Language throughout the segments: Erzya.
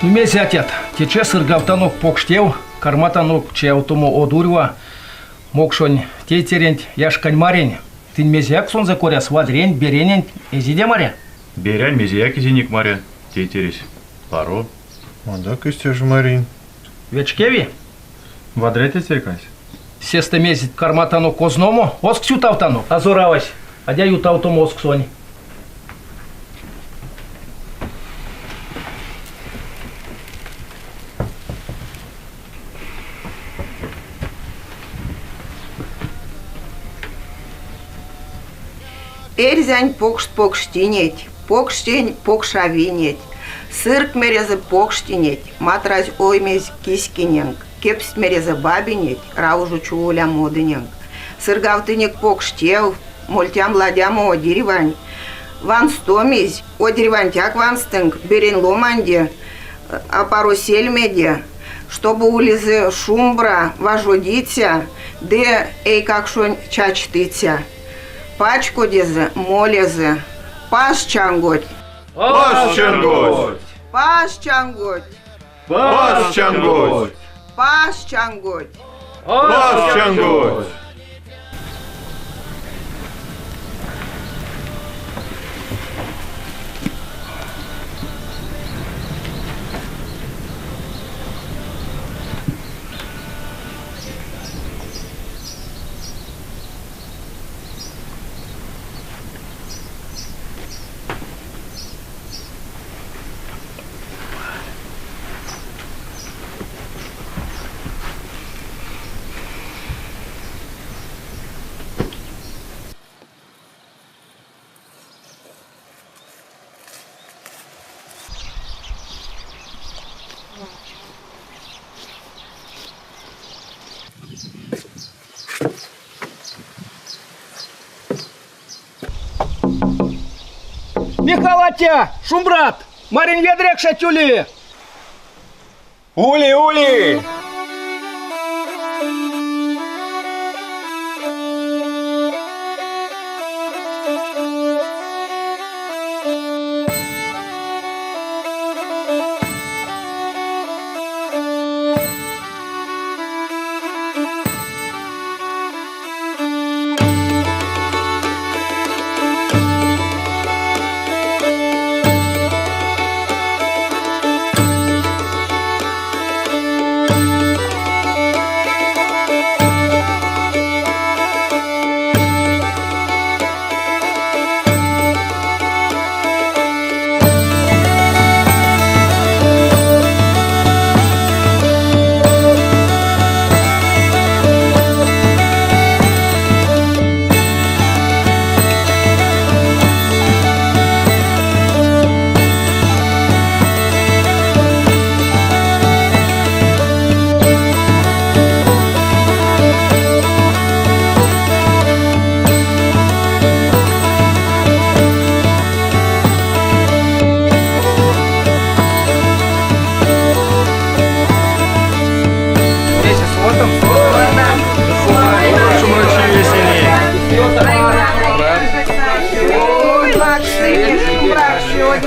Ну, мезе, атят, тече сыргавтанок покш тев, карматанок чаявтомо од урьва, мокшонь тейтеренть Яшкань Марень. Тынь мезеяк сонзэ коряс вадрянь, беряненть эзиде маря? Берянь мезеяк эзинек маря, тейтересь. Паро. Мадак истя жо маринь. Вечкеви? Вадря тейтерькась. Сестэ мезть карматанок озномо, озкс ютавтанок? Азоравась, адя ютавтомо озксонь. Эрзянь покшт покштинеть, покштень покшавинеть, Сырк мерезэ покштинеть, матразь оймезь киськиненк, Кепсть мерезэ бабинеть, раужо чуволя модыненк. Сыргавтынек покш тев, мольтям ладямо одирьвань. Ванстомизь, одирьвантяк ванстынк, берень ломанде, апаро сельмеде, штобу улезэ шумбра, важодиця ды эйкакшонь чачтыця. Пачкодезэ, молезэ. Паз чангодть! Паз чангодть! Паз чангодть! Паз чангодть! Паз чангодть! Паз чангодть! Михал атя, шумбрат! Маринь ведрекшеть ули! Ули, ули!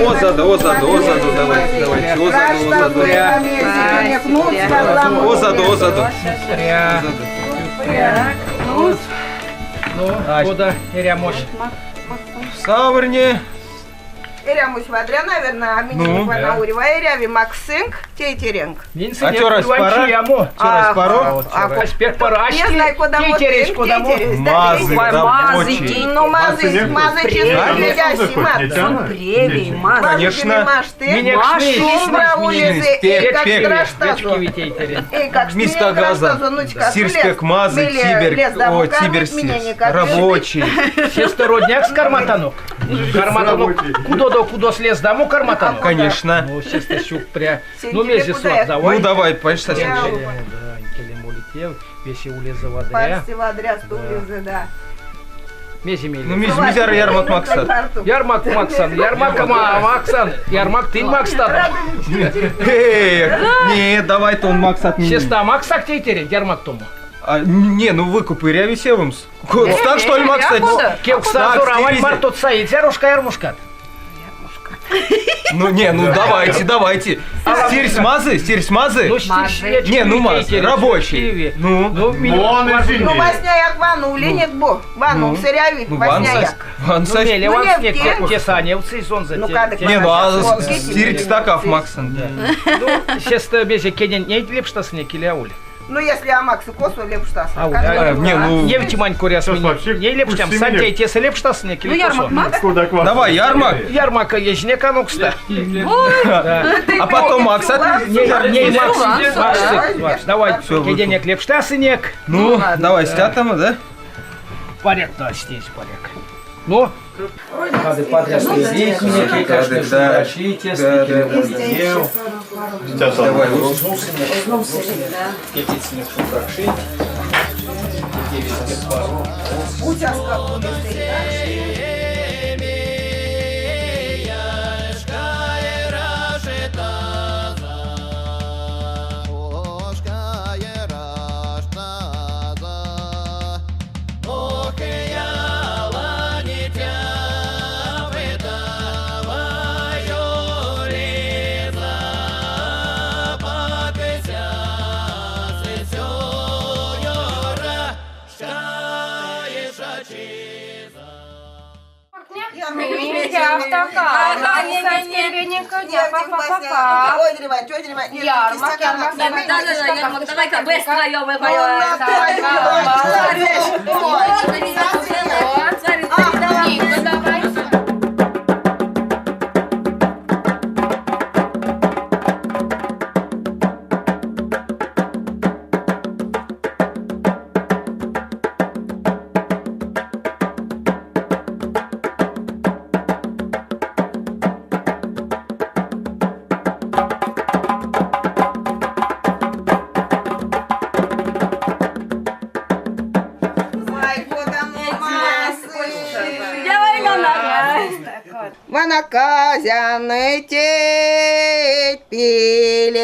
Озаду, озаду, озаду, давайте, давайте, озаду, озаду. Озаду, озаду. Ну, кода эрямось. Саврне. Эрямось вадря, наверное, а Ну, минек вана урьва эряви максынк тейтеренк. А цёрась пара? Цёрась паро? Пек пара. Не знаю, кодамо Тейтересь кодамо. Мазый, рабочий. Ну, мазый, мазый честно глядящий, мат. Превей, мазый. Конечно. Минек Шумбра улезе, эй, как страшно. Эй, как Миска газа. Сирскак мазы, тибер, о, тибер сирс. Рабочий. Сестэ роднякс карматанок. Карматанок кудодо кудос лездамо карматанок. Конечно. Ну, сестэ сюкпря. Ну, мезе сот, давай. Ну, давай, понимаешь, совсем. Да, икеле молитев, весе улезе вадря. Парси вадря, улезе, да. Мезе мейле? Ну, мезяр ярмак максат? Ярмак максан, ярмак максан, ярмак тынь макстадо. Не, давай тон максат. Сестэ максак тейтеренть ярмактомо. А, не, ну выкуп эряви сэвемс. Так что ли максать? Кевкстан авань марто саить зярошка ярмушкат. Ну не, ну давайте, давайте. Сирсь мазы, сирсь мазы. Ну, сирсь, Не, ну мазы, рабочий. Ну, ну, Ну, васняяк вану, ленек бо. Вану, сыряви, ну, васняяк. Вансась. Ну, меле, тесаневцы сонзэ. Ну, кадык. Не, ну а сирть стакав максан. Ну, сестэ мезе кеденть неть лепштасынек или аволь? Ну, если а максы косо лепштас. А, не, ну... Невтимань коряс не лепштям, сантей тесэ лепштасынек или Ну, ярмак макс. Давай, ярмак. Ярмака ежнек анокста. А потом максат. Не, макс, макс, давай, кеденек лепштасынек. Ну, давай, стятама, да? Порядок, да, здесь порядок. Ну, надо подряд здесь, Да, Давай, Ярмак, ярмак, Да-да-да, ярмак, давай-ка быстро, ё-моё. Давай. Ванаказяны теть пилек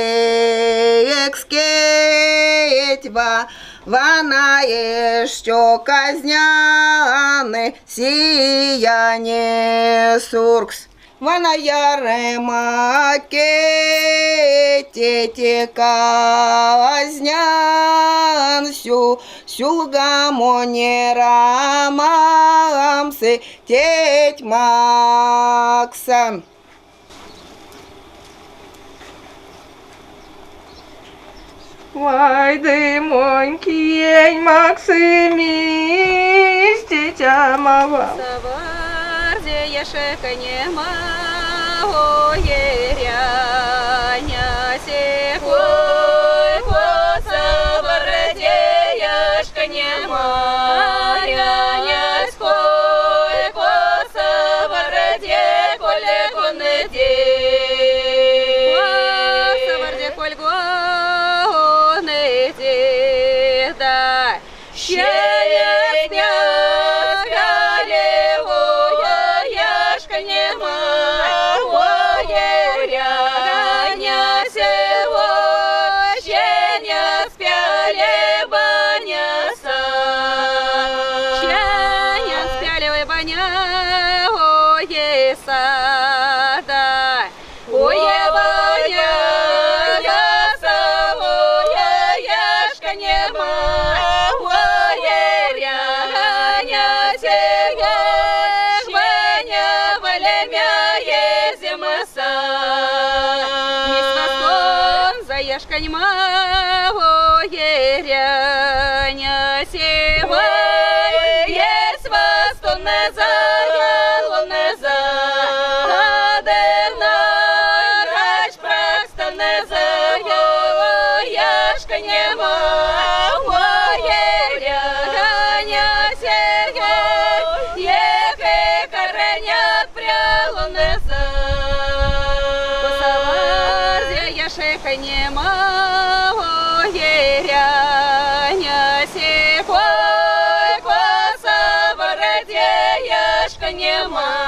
скетьва, вана еще казняны сияние суркс. Вана ярема кетете казнян сю, сюлгамоне рамамсы теть максан. Вайды монькиень Максимис, тетя мава. Нема, ой, ряня, сего. Шканема.